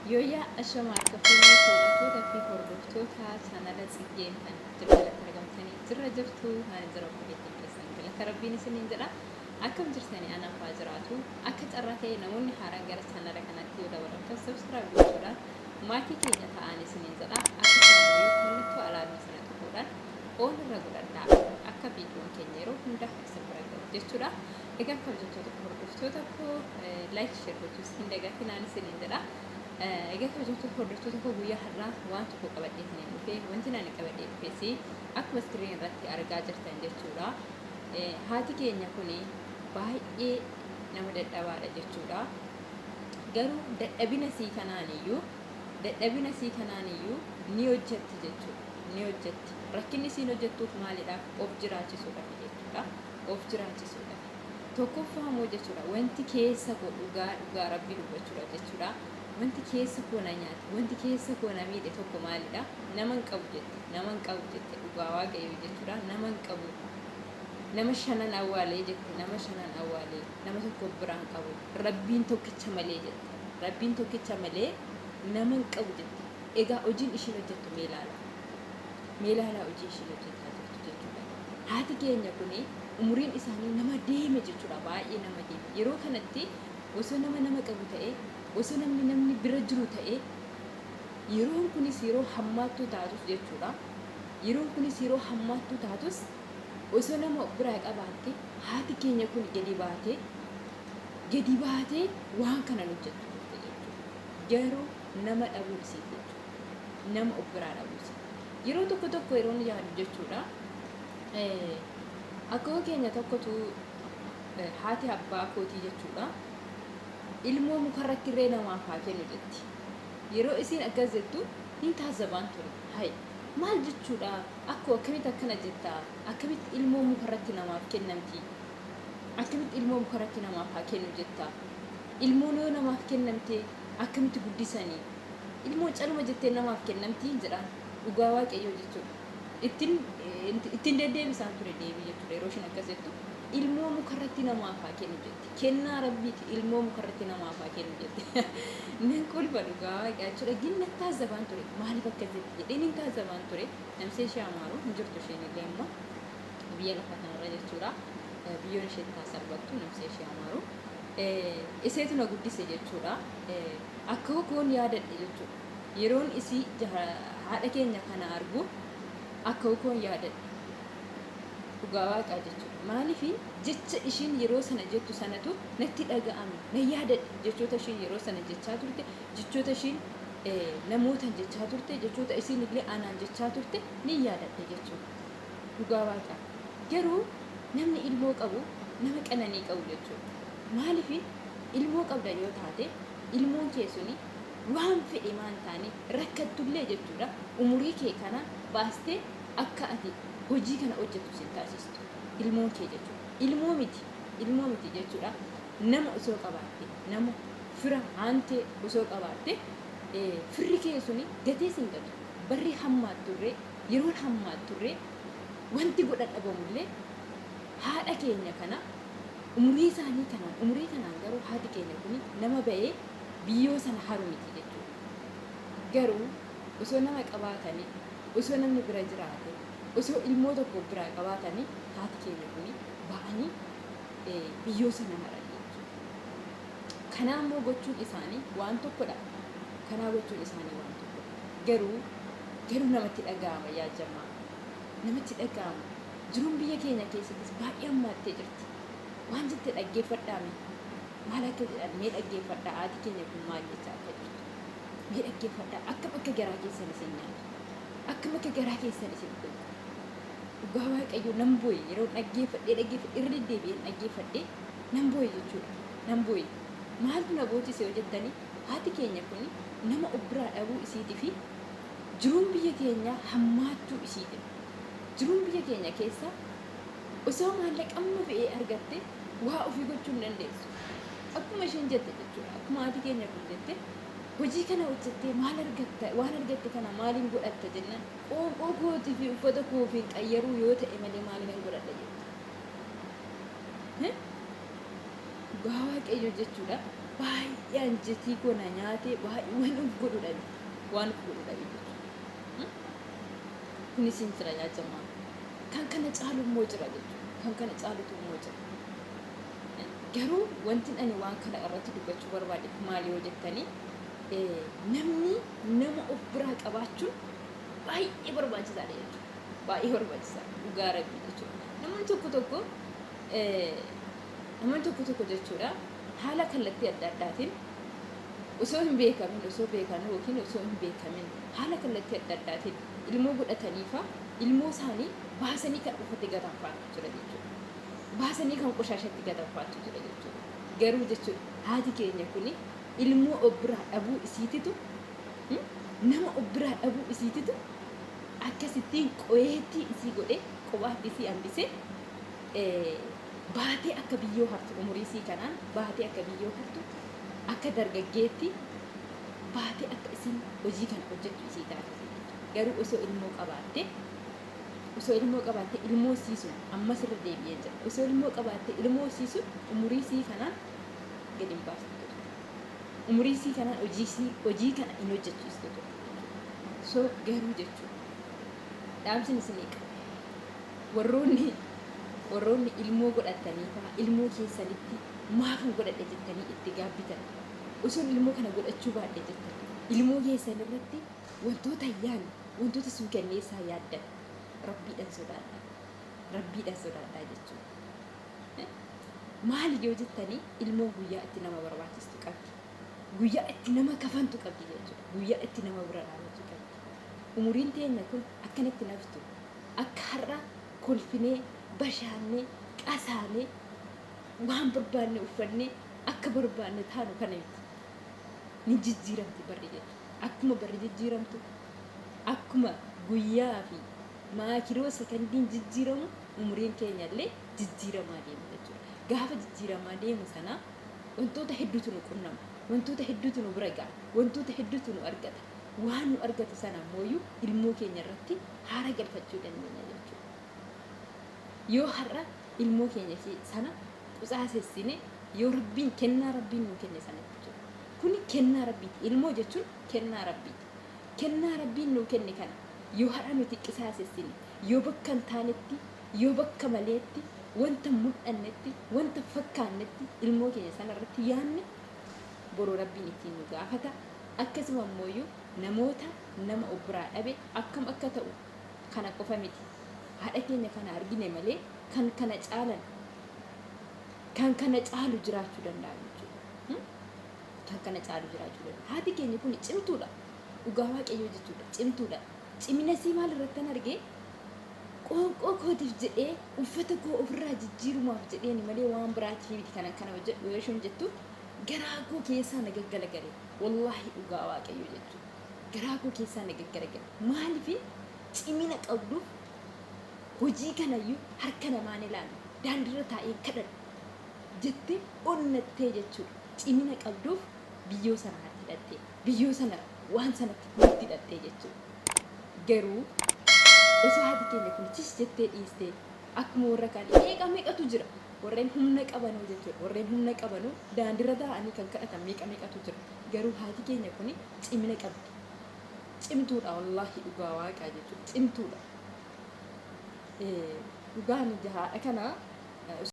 Yooyyaa ashama harka fuunee kabajamtoota fi hordoftoota chaanala Tsiggeen kan jalatti argamtanii jirra jirtu ani jira obboleettiin keessan galata rabbiin isiniin jedha. Akkam jirtanii? Anaaf haa jiraatu. Akka carraa ta'e namoonni haaraan gara chaanala kanatti yoo dabalamtan subscribe gochuudhaan maatii keenya ta'an isiniin jedha. Akkasuma mallattoo alaarmii sana tuquudhaan on irra godhadhaa akka viidiyoon keenya yeroo hunda isin bira gahu jechuudha. Egaa kabajamtoota hordoftoota koo, like, share gochuus hin dagatinaan isiniin jedha. Egaa kabajamtoota hordoftoota koo, guyyaa har'aa waan tokko qabadhee kan dhufe, wanti ani qabadhee dhufes akkuma screen irratti argaa jirtan jechuudha. Haati keenya kuni baay'ee nama dadhabaadha jechuudha. Garuu dadhabina sii kanaaniyyuu ni hojjetti jechuudha. Ni hojjetti. Rakkinni isiin hojjettuuf maalidhaaf? Of jiraachisuudhaaf jechuudha. Of jiraachisuudhaaf. Tokkoffaa immoo jechuudha, wanti keessa koo, dhugaa dhugaa rabbii dubbachuudha jechuudha. Wanti keessa koo na nyaate, wanti keessa koo na miidhe tokko maalidha? Nama hin qabu jette. Nama hin qabu jette, dhugaa waaqayyo jechuudha. Nama hin qabu. Nama shanan awwaalee jette. Nama shanan awwaalee. Nama tokko biraan qabu. Rabbiin tokkicha malee jette. Rabbiin tokkicha malee nama hin qabu jette. Egaa hojiin ishiin hojjettu mee ilaala. Mee ilaalaa hojii ishiin hojjetaa jirtu jechuudha. Haati keenya kuni umuriin isaanii nama deeme jechuudha. Baay'ee nama deeme. Yeroo kanatti osoo nama nama qabu ta'e, osoo namni namni bira jiru ta'e, yeroon kunis yeroo hammaattuu taatus jechuudha. Yeroon kunis yeroo hammaattuu taatus, osoo nama biraa qabaatte haati keenya kun gadi baatee waan kana hojjettu turte jechuudha. Garuu nama dhabuu isiiti jechuudha. Nama of biraa dhabuu isiiti. Yeroo tokko tokko yeroon yaadu jechuudha. Akkoo keenya tokkotu, haati abbaa kootii jechuudha. Ilmoo mukarratti illee namaaf haa kennu jetti. Yeroo isiin akkas jettu hin taazabaan ture. Hay, maal jechuudha? Akkoo, akkamitti akkana jettaa? Akkamitti ilmoo mukarratti namaaf kennamti? Akkamitti ilmoo mukarratti namaaf haa kennu jettaa? Ilmoon yoo namaaf kennamte akkamitti guddisanii? Ilmoon caluma jettee namaaf kennamti jedhaan, dhugaa waaqayyoo jechuudha. Ittiin deddeebisaan ture deebii jechuudha yeroo isheen akkas jettu. Ilmoo mukarratti namaaf haa kennu jetti. Kennaa rabbiiti, ilmoo mukarratti namaaf haa kennu jetti. Nan kolfa, dhugaa waaqaa jechuudha. Ginna taazabaan ture. Maaliif akkas jetti jedheen hin taazabaan ture. Namsee ishee amaaru hin jirtu, isheen illee immoo biyya lafa kanarra jechuudha. Biyyoon ishee salphattu, namsee ishee amaaru. Iseetu na guddise jechuudha. Akka koon yaadadhe jechuudha. Yeroon isii haadha keenya kana argu akka koon yaadadhe. Dhugaa waaqaa jechuudha. Maaliif? Jecha ishiin yeroo sana jettu sanatu natti dhaga'ame. Na yaadadhe jechoota ishiin yeroo sana jechaa turte, jechoota ishiin namootaan jechaa turte, jechoota isiin illee anaan jechaa turte ni yaadadhe jechuudha. Dhugaa waaqaa. Garuu namni ilmoo qabu nama qananii qabu jechuudha. Maaliif? Ilmoo qabda yoo taate, ilmoon kee suni waan fedhe maan taane rakkattullee jechuudha. Umurii kee kana baastee akka ati hojii kana hojjettu sin taasistu. Ilmoon kee jechuudha. Ilmoo miti. Ilmoo miti jechuudha. Nama osoo qabaatte, nama fira haantee osoo qabaatte, firri kee suni gatee sin gatu. Barri hammaatturree, yeroon hammaatturree, wanti godhan dhabamullee, haadha keenya kana umurii isaanii kanaan, umurii kanaan garuu haati keenya kuni nama ba'ee biyyoo sana haru miti jechuudha. Garuu osoo nama qabaatanii, osoo namni bira jiraate, osoo ilmoo tokko biraa qabaatanii, haati keenya kuni ba'anii biyyoo sana haran jechuudha. Kanaa immoo gochuun isaanii waan tokkodha. Kanaa gochuun isaanii waan tokkodha. Garuu namatti dhaga'ama, yaa jamaa. Namatti dhaga'ama. Jiruun biyya keenya keessattis baay'ee hammaattee jirti. Waan jette dhaggeeffadhaame. Maal akka jedhan mee dhaggeeffadhaa, haati keenya kun maal jechaa akka jirtu. Mee dhaggeeffadhaa, akkam akka garaa keessan isin nyaatu. Akkam akka garaa keessan isin dhugu. Dhugaa waaqayyo, nan boo'e yeroo dhaggeeffadhee dhaggeeffadhee irra deddeebi'een dhaggeeffadhee nan boo'e jechuudha. Nan boo'e. Maaltu na boochise yoo jettanii, haati keenya kun nama of biraa dhabuu isiitii fi jiruun biyya keenyaa hammaachuu isiiti. Jiruun biyya keenya keessa osoo maallaqa amma fe'ee argatte waa ofii gochuu hin dandeessu. Akkuma isheen jette jechuudha. Akkuma haati keenya kun jette, hojii kana hojjettee maal argatta, waan argatte kana maaliin godhatta jennaan, qoonqoo kootii fi uffata koofiin qayyaruu yoo ta'e malee maaliin godhadha jette. Dhugaa waaqayyo jechuudha. Baay'ee anjetii koo na nyaatee baay'ee waan of godhu dhabe. Waan of godhu dhabe jechuudha. Kunis hin jira yaa jamaa. Kan kana caalu immoo jira jechuudha. Kan kana caalutu immoo jira. Garuu wanti ani waan kana irratti dubbachuu barbaadeef maali yoo jettanii, namni nama of biraa qabaachuun baay'ee barbaachisaadha jechuudha. Baay'ee barbaachisaadha. Dhugaa Rabbii jechuudha. Namoonni tokko tokko jechuudha, haala kallattii adda addaatiin osoo hin beekamin, osoo beekan yookiin osoo hin beekamin, haala kallattii adda addaatiin ilmoo godhataniifa ilmoo isaanii baasanii kan uffate gatanfaatu jira jechuudha. Baasanii kan qoshaashatti gatanfaatu jira jechuudha. Garuu jechuudha, haati keenya kuni ilmoo of biraa dhabuu isiititu, nama of biraa dhabuu isiititu akkasittiin qoyeettii isii godhee kophaatti isii hambisee baatee akka biyyoo hartu, umurii isii kanaan baatee akka biyyoo hartu, akka dargaggeetti baatee akka isin hojii kana hojjechuu isii taasise jechuudha. Garuu osoo ilmoo qabaatte ilmoo isii sun, ammas irra deebi'ee jira. Osoo ilmoo qabaatte ilmoo isii sun umurii isii kanaan gadi hin baastu turte. Umurii isii kanaan hojii kana hin hojjechiistu turte. So garuu jechuudha, dhaamsin isinii qaba. Warroonni ilmoo godhatanii fa'aa ilmoo keessanitti maafan godhadhe jettanii itti gaabbitan. Osoon ilmoo kana godhachuu baadhe jettan. Ilmoo keessan irratti wantoota yaadne, wantoota suukanneessaa yaaddan, Rabbiidhaan sodaadhaa. Rabbiidhaan sodaadhaa jechuudha. Maali yoo jettanii, ilmoon guyyaa itti nama barbaachistu qabdi. Guyyaa itti nama kafantu qabdi jechuudha. Guyyaa itti nama bira dhaabachuu qabdi. Umuriin teenya kun akkanatti naftu. Akka har'a kolfinee, bashaannee, qasaanee, waan barbaanne uffannee, akka barbaanne taanu kana miti. Ni jijjiiramti barri jechuudha. Akkuma barri jijjiiramtu, akkuma guyyaa fi maakiroo sekandiin jijjiiramu, umuriin keenya illee jijjiiramaa deema jechuudha. Gaafa jijjiiramaa deemu sana wantoota hedduutu nu qunnama. Wantoota hedduutu nu bira ga'a. Wantoota hedduutu nu argata. Waan nu argatu sana ammoo ilmoo keenya irratti haara galfachuu dandeenya jechuudha. Yoo har'a ilmoo keenya sana qusaasessine, yoo Rabbiin kennaa Rabbiin nu kenne sana jechuudha. Kuni kennaa Rabbiiti. Ilmoo jechuun kennaa Rabbiiti. Kennaa Rabbiin nu kenne kana yoo har'a nuti qisaasessine, yoo bakka hin taanetti, yoo bakka maleetti, wanta mul'annetti, wanta fakkaannetti ilmoo keenya sana irratti yaanne, boruu Rabbiin ittiin nu gaafata. Akkasuma ammoo namoota nama of biraa dhabe akkam akka ta'u kana qofa miti. Haadha keenya kana argine malee kan kana caalan, kan kana caalu jiraachuu danda'a jechuudha. Kan kana caalu jiraachuu danda'a. Haati keenya kun cimtuudha. Dhugaa Waaqayyoo jechuudha. Cimtuudha. Cimina isii maal irratti argee? Qoonqoo kootiif jedhee, uffata koo ofirraa jijjiirumaaf jedheeni malee waan biraatiif miti kana kana hojjedhu yoo isheen jettu, garaa koo keessaa na gaggalagale. Wallaahi, dhugaa Waaqayyoo jechuudha. Garaa koo keessaa na gaggalagale. Maaliif? Cimina qabduuf hojii kanayyuu harka namaan ilaalu, daandiirra taa'ee kadhadhu jettee onnattee jechuudha. Cimina qabduuf biyyoo sana harki hidhattee, biyyoo sana waan sanatti itti hidhattee jechuudha. Garuu osoo haati keenya kun cis jettee dhiistee, akkuma warra kaanii meeqa meeqatu jira, warreen humna qabanuu jechuudha. Warreen humna qabanuu daandiirra taa'anii kan kadhatan meeqa meeqatu jira. Garuu haati keenya kun cimina qabdi. Cimtuudha, wallaahi, dhugaa Waaqaa jechuudha. Cimtuudha. Dhugaan haadha kana